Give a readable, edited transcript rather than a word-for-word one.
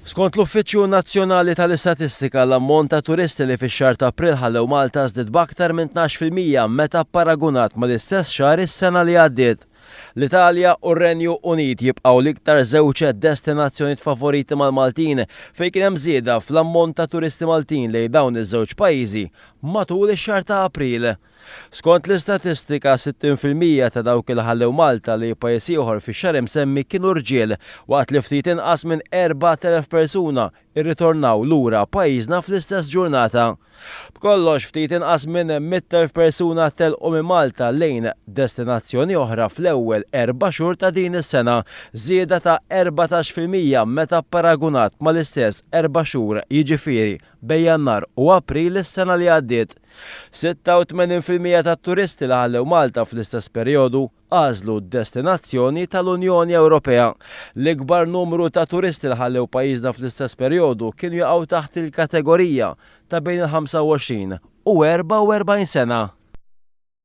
Skont l-Uffiċċju Nazzjonali tal-Istatistika, l-ammont ta' turisti li fix-xahar ta' April ħallew Malta żdied b'aktar minn 12% meta pparagunat mal-istess xahar is-sena li għaddiet. L-Italja u r-Renju Unit jibqgħu l-iktar żewġ destinazzjonijiet favoriti mal-Maltin fejn kien hemm żieda fl-ammont ta' turisti Maltin lejn dawn iż-żewġ pajjiżi matul ix-xahar ta' April. Skont l-istatistika, 60% ta' dawk li ħallew Malta lejn pajjiż ieħor fix-xahar imsemmi kienu rġiel, waqt li ftit inqas minn 4,000 persuna rritornaw lura pajjiżna fl-istess ġurnata. B'kollox, ftit inqas minn 100,000 persuna telqu minn Malta lejn destinazzjoni oħra fl-ewwel erba' xhur ta' din is-sena, żieda ta' 14% meta pparagunat mal-istess erba' xhur, jiġifieri bejn Jannar u April is-sena li għaddiet. 86% tat-turisti li ħallew Malta fl-istess perjodu għażlu d-destinazzjoni tal-Unjoni Ewropea. L-ikbar numru ta' turisti li ħallew pajjiżna fl-istess perjodu kienu jaqgħu taħt il-kategorija ta' bejn il-25 u 44 sena.